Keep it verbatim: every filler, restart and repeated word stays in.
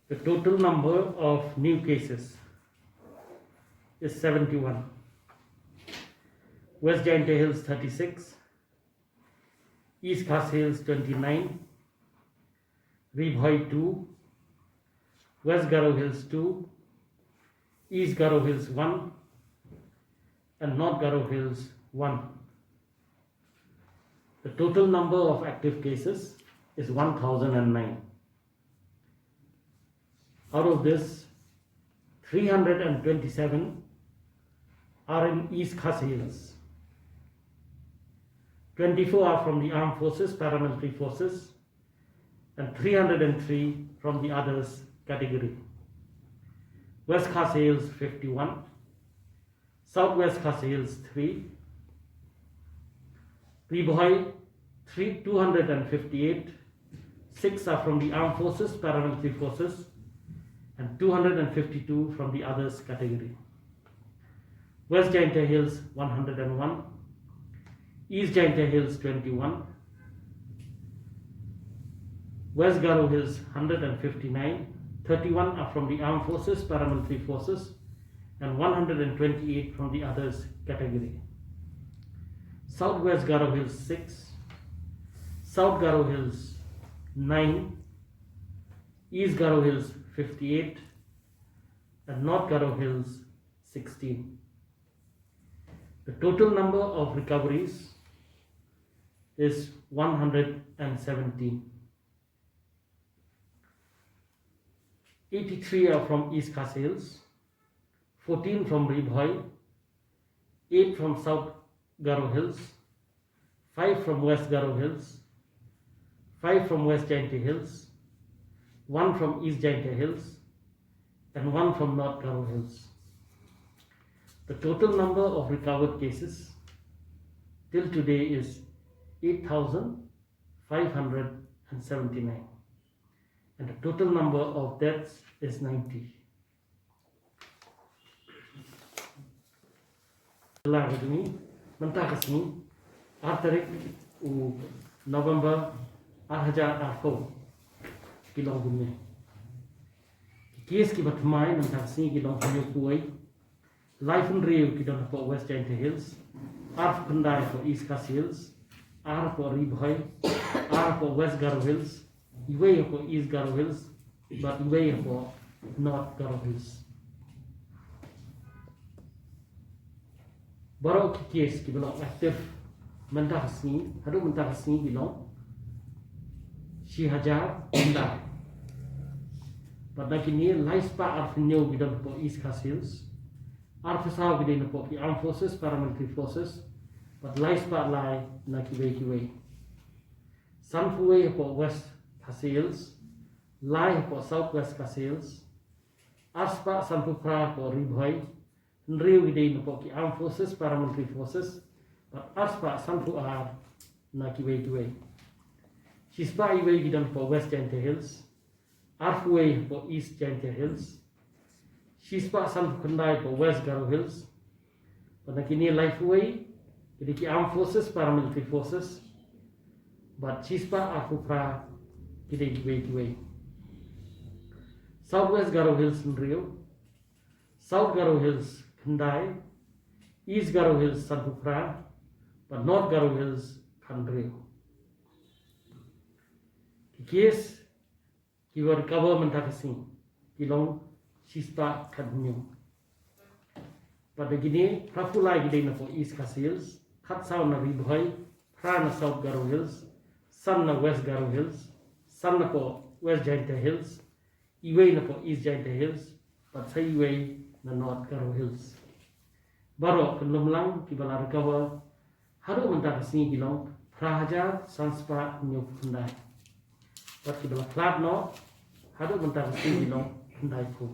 The total number of new cases is seventy-one. West Jaintia Hills thirty-six, East Khasi Hills twenty-nine, Ri Bhoi two, West Garo Hills two, East Garo Hills one, and North Garo Hills one. The total number of active cases is one thousand and nine. Out of this, three hundred and twenty-seven are in East Khasi Hills. Twenty-four are from the armed forces, paramilitary forces, and three hundred and three from the others category. West Khasi Hills fifty-one, Southwest Khasi Hills three, Ri Bhoi three, two hundred and fifty-eight, six are from the armed forces, paramilitary forces, and two hundred and fifty-two from the others category. West Jaintia Hills one hundred and one, East Jaintia Hills twenty-one, West Garo Hills hundred and fifty-nine, thirty-one are from the armed forces, paramilitary forces, and one hundred and twenty-eight from the others category. Southwest Garo Hills six, South Garo Hills nine, East Garo Hills fifty-eight, and North Garo Hills sixteen. The total number of recoveries is one hundred and seventeen. Eighty-three are from East Khasi Hills, fourteen from Ri Bhoi, eight from South Garo Hills, five from West Garo Hills, five from West Jaintia Hills, one from East Jaintia Hills, and one from North Garo Hills. The total number of recovered cases till today is eight thousand five hundred and seventy-nine, and the total number of deaths is ninety. La ka jong ngi, mynta ka sngi, ar tarik u November ar hajar arphew, ki long kumne. Ki case kiba thymmai mynta ka sngi ki long hynñiewphew wei, laiphew hynriew ki don hapoh West Jaintia Hills, arphew khyndai hapoh East Khasi Hills, ar hapoh Ri Bhoi, ar hapoh West Garo Hills, iwei hapoh East Garo Hills, bad iwei hapoh North Garo Hills. Baroh ki case kiba long active mynta ka sngi, haduh mynta ka sngi ki long shi hajar khyndai. Bad na kine, lai spah arphew hynñiew ki don hapoh East Khasi Hills, arphew saw ki dei napoh ki armed forces, paramilitary forces, bad lai spah lai na kiwei kiwei. Sanphew wei hapoh West Khasi Hills, lai hapoh South West Khasi Hills, ar spah sanphew phra hapoh Ri Bhoi, hynriew ki dei napoh ki armed forces, paramilitary forces, bad ar spah sanphew ar na kiwei kiwei. Shi spah iwei ki don hapoh West Jaintia Hills, arphew wei hapoh East Jaintia Hills, shi spah sanphew khyndai hapoh West Garo Hills, bad na kine laiphew wei ki dei ki armed forces, paramilitary forces, bad shi spah arphew phra ki dei kiwei kiwei. South West Garo Hills hynriew, South Garo Hills khyndai, East Garo Hills sanphew phra, bad North Garo Hills khathynriew. Ki case kiba recover mynta ka sngi ki long shi spah khathynñiew. Bad na kine, phraphew lai ki dei napoh East Khasi Hills, khatsaw na Ri Bhoi, phra na South Garo Hills, san na West Garo Hills, san napoh West Jaintia Hills, iwei napoh East Jaintia Hills, bad sa iwei na North Garo Hills. Baroh kyllum lang kiba la recover haduh mynta ka sngi ki long phra hajar san spah hynñiewphew khyndai. Bad kiba la khlad noh haduh mynta ka sngi ki long khyndaiphew.